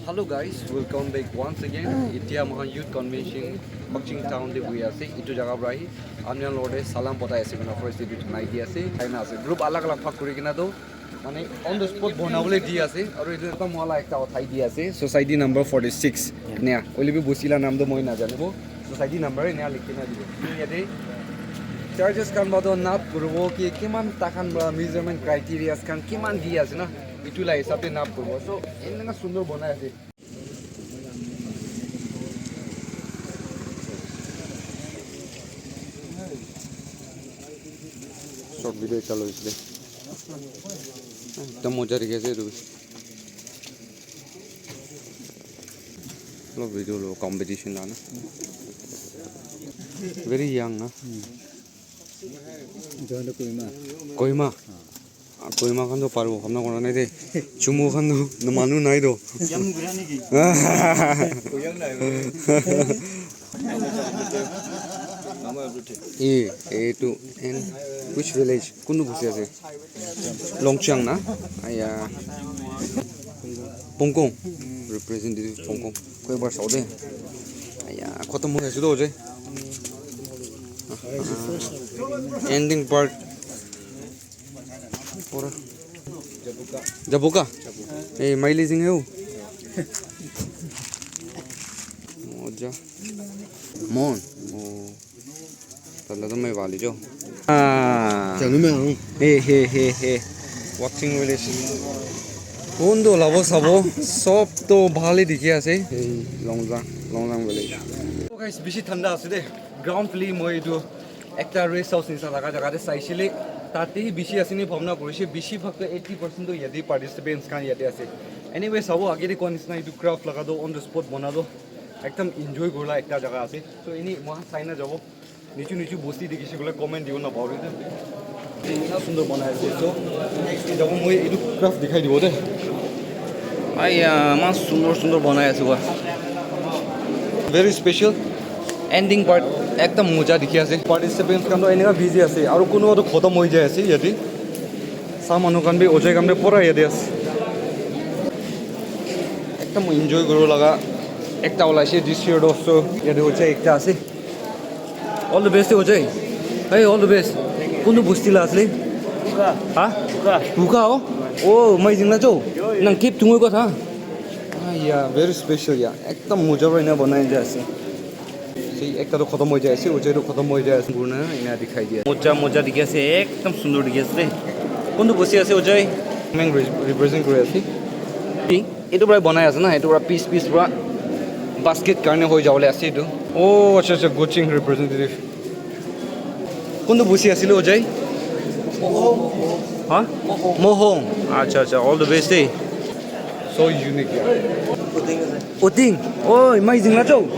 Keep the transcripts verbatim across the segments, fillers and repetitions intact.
Hello guys, welcome back once again. Itia mohan Youth Convention Pakching Town te bui ase. Itu jaga pra ahi ami khan lord salam patai ase koina first itu janai di ase. Khai na ase. Group alag alag bhag kuri kena to mane on the spot bonabole di ase. Aru itu ekta mohala ekta uthai di ase. Society number forty-six. Nia, hoile bi bosti la naam to moi najanibo. Society number enia likhi na dibo. Yate charges khan ba to nap kuribo ki kiman takhan ba measurement criteria khan kiman di ase na. Itu la hisab te nap kuribo. So, eneka sundor bonai ase. Short video ekta loisile. Ekdam moja dikhi ase etu. Olop video lo competition la na. Very young na. Join to Kohima. Kohima. Ah, Kohima khan toh paribo, hamna kora nai de. Chumu khan toh na manu nai do. Yam gura niki? Eh, eh, to, and which village? Kuntu bosti ase? Longchang na? Aya. Pongkong. Representative Pongkong. Koi bar sao de. Aya, khotom hoi ase to je. Ending part. Pura. Jaboka. Eh, maili jing heu. Moja. Mon. Oh. Tala to mai wali jo. Ah. Janu me aung. He, he, he, he. Watching village. Kuntu labo sabo. Sob to bhali dikhi ase. Hey, Longzang, Longzang village. Oh guys, bishi thanda ase de. Ground phale moi etu ekta rest house nishina laga jaga te saisile, tate hi bishi ase ni bhabna kurise, bishi bhag toh eighty percent toh yate participants khan yate ase. Anyway, sabo age te koa nishina etu craft laga toh on the spot bona toh ekdam enjoy kurila ekta jaga ase. So, eni moikhan sai na jabo. Nichu nichu bosti dikhi se koile comment dibo na pahori de. Ena sundor banai ase. So, next day jabo moi etu craft dikhai dibo de. Aiya, eman sundor sundor banai ase ba. Very special. Ending part ekdam moja dikhi ase. Participants khan toh eneka busy ase. Aru kunuba toh khotom hoi jai ase yate. Sa manu khan bi ojai khan bi pura yate ase. Ekdam enjoy kuribo laga ekta olaise this year toh. So, yate ojai ekta ase. All the best, Ojai. Hey, all the best. Kuntu bosti la asle? Buka. Ha? Buka. Buka, oh? Oh, mai jingla cho? Yo, yo. Nang keep tungui ko tha? Ah, yeah, very special, yeah. Ekdam moja para ena banai jai ase. Sei ekta toh khotom hoi jai ase, Ojai toh khotom hoi jai ase. Gurna ena dikhai dia. Moja, moja dikhi ase, ekdam sundor dikhi ase de. Kuntu bosti ase, Ojai? Meng re-, represent kuri ase. Pink. Etu para banai ase na, etu para piece piece para basket karne hoi jabole ase etu. Oh, acha, acha, Goching representative. Kuntu bosti asile, Ojai? Ha? Mohong. Acha, acha, all the best, eh. So unique, yeah. Uting. Oh, mai jingla cho?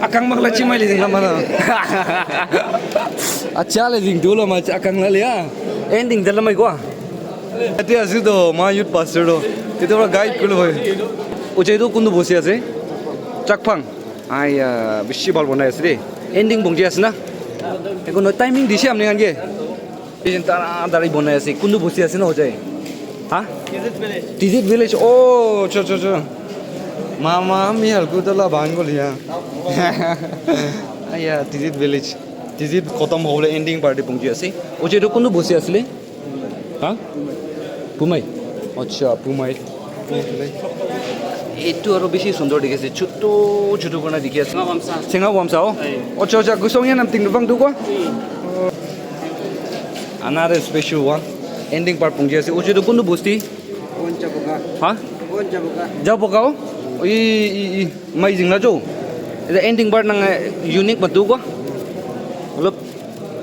Akang makla chi mai le jingla mana. Acha le jing dolo ma akang la le ya. Ending dala mai kwa. Ati ase to, ma youth pastor to. Ito para guide kulu bhai. Ojai to kuntu bosti ase? Chakphang. Aiya, bishi bhal banai ase de. Ending bongji ase na? Eko no timing dise apni khan ke? Ejin tara tari banai ase. Kuntu bosti ase na Ojai? Ha? Tizit village. Tizit village. Oh, cho, cho, cho. Mama, mi halku tala bangol ya. Aiya, Tizit village. Tizit khotom hobole ending party bongji ase. Ojai to kuntu bosti asile? Ha? Pumai. Acha, Pumai. Etu aro bishi sundor dikhi ase. Chutu, chutu kurna dikhi ase. Senga Wamsa. Senga Wamsa, oh? Aye. Acha, acha, gusong ya nam ting bang tu kwa? Another special one. Ending part pungji ase. Ojai to kuntu bosti? Jaboka. Ha? Jaboka. Jaboka, oh? I, i, i. Mai jingla cho? Ete ending part nang unique matu kwa? Olop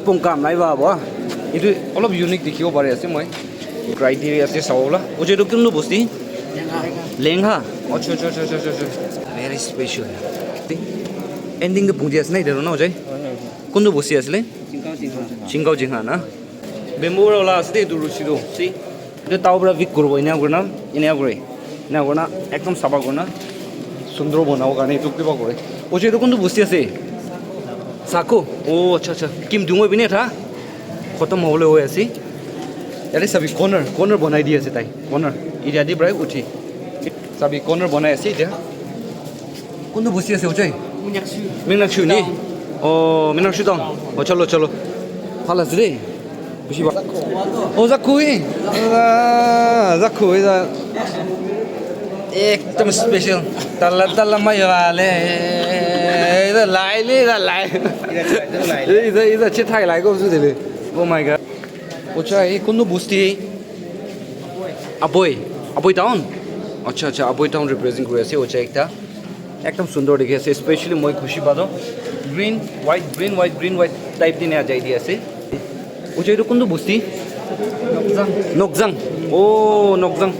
Pongkam nai ba bo. Etu olop unique dikhibo pari ase moi. Criteria ase sabo la. Ojai to kuntu bosti? Lengha. Acha, acha, acha, acha, acha. Very special. Ending ke pungji ase na etu na Ojai? Kuntu bosti asile? Chingkao Chingha. Chingkao Chingha na? Bamboo wala ase de etu rusi to. Si. Etu tao para weak kuribo, enia kurina, enia kure. Enia kurina, ekdom sapha kurina, sundor banabo karne etu kiba kure. Ojai etu kuntu bosti ase? Sako? Oh, acha, acha. Kim dungo bine tha? Khotom hobole hoi ase. Yate sabi corner, corner banai di ase tai. Corner. Yate para uthi. Tabi corner banai ase etia. Kuntu bosti ase, ojai? Meenakshi. Meenakshi ni? Oh, Meenakshi town. Oh, chalo, chalo. Bhal ase de. Bishi bhal. Oh, Zakku hi. Ah, Zakku hi da. Ekdam special. Tala, tala mai wale. Ida lai le, ida lai. Ida, ida, che thai lai ko su de le. Oh my God. Ojai, kuntu bosti? Aboi. Aboi town? Acha, acha, Aboi town represent kuri ase, ojai ekta. Ekdam sundor dikhi ase, especially moi khushi pa toh green, white, green, white, green, white type di na jai di ase. Ojai, etu kuntu bosti? Nokjang. Nokjang. Oh, Nokjang.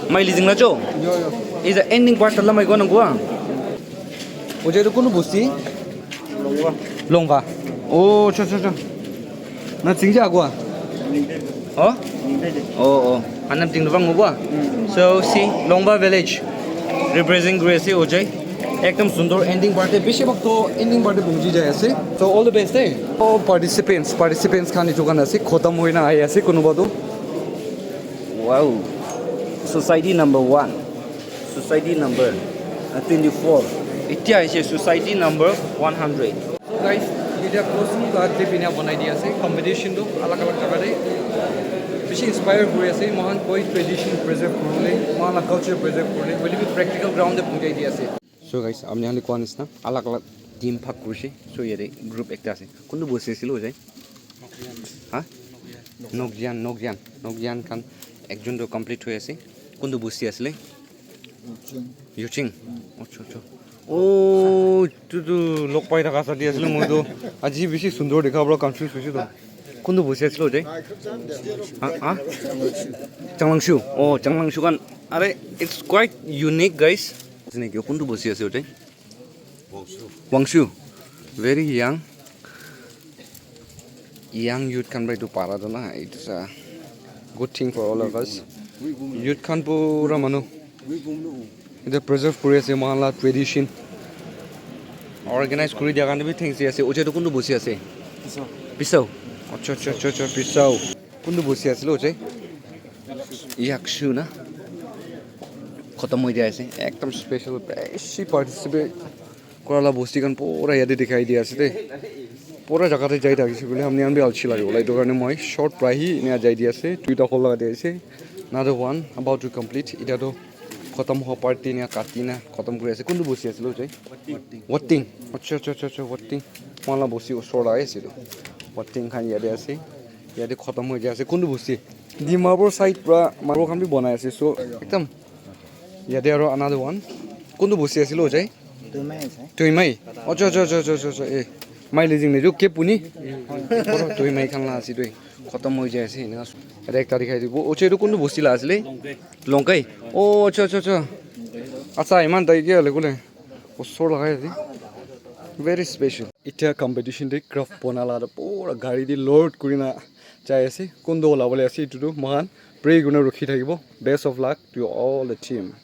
Mai Lizing la cho? Yo, yo. Is the ending part la mai ko na kwa? Ojai, etu kuntu bosti? Longwa. Longwa. Oh, cho, cho, cho. Na chingja agwa? Oh? Oh, oh. Anam ting lubang mo ba? So, see, Longwa village represent kuri ase, ojai. Ekdam sundor ending part te, bishi bhag to ending part te pahunchi jai ase. So, all the best, eh? Oh, participants, participants khan etu khan ase, khotam hoina ahi ase, kunuba tu. Wow. Society number one. Society number, uh, twenty-four. Etia ase society number one hundred. So guys, etia closing la clip ena banai di ase. Competition tu alag alag jaga te bishi inspire kuri ase. Mohan koi tradition preserve kuribole, mohan la culture preserve kuribole, hoile bi practical ground te punjai di ase. So guys, apni khan koa nisna alag alag team bhag kurise. So yate group ekta ase. Kuntu bosti ase lo jai? Ha? Nokjian, Nokjian, Nokjian khan ekjon toh complete hoi ase. Kuntu bosti asile? Yuching. Acha, acha. Oh, tu tu log pai thaka sadi asile moi tu. Aji bishi sundor dikha pora confuse hoise to. Kuntu bosti asile ojai? Ha? Ha? Changlangshu. Oh, Changlangshu khan. Are, it's quite unique, guys. Kuntu bosti ase ojai? Wangshu. Very young. Young youth khan para etu para tu na, it's a good thing for all of us. Youth khan pura manu. Etu preserve kuri ase mohan la tradition. Organize kuri dia karne bi thanks di ase. Ojai tu kuntu bosti ase? Pisau. Pisau. Acha, acha, acha, acha, Pisau. Kuntu bosti ase lo ojai? Yakshu na? Khotom hoi jai ase. Ekdam special, bishi participate kura la bosti khan pura yate dikhai di ase de. Pura jaga te jai thakise koile, hamni khan bi alsi lage bole. Etu karne moi short pra hi enia jai di ase. Duita hall laga de ase. Another one about to complete. Etia toh khotom hoa part te enia kati na khotom kuri ase. Kuntu bosti ase lo jai? Watting. Acha, acha, acha, acha, Watting. Mohan la bosti osor la ase etu. Watting khan yate ase. Yate khotom hoi jai ase. Kuntu bosti? Dimapur side pra marble khan bi banai ase. So, ekdam. Yate aro another one. Kuntu bosti ase lo jai? Tuimai ase. Tuimai? Acha, acha, acha, acha, acha, eh. Mai Lizing le jo ke puni? Acha, Tuimai khan la ase tu. Khotom hoi jai ase, enika. Yate ekta dikhai dibo. Ojai, etu kuntu bosti la asile? Longkai. Longkai? Oh, acha, acha, acha. Acha, iman tai ke hoile kule. Osor lagai ase. Very special. Etia competition te craft bona la toh pura gari te load kurina jai ase. Kuntu ola bole ase etu tu mohan pray kurina rukhi thakibo. Best of luck to all the team.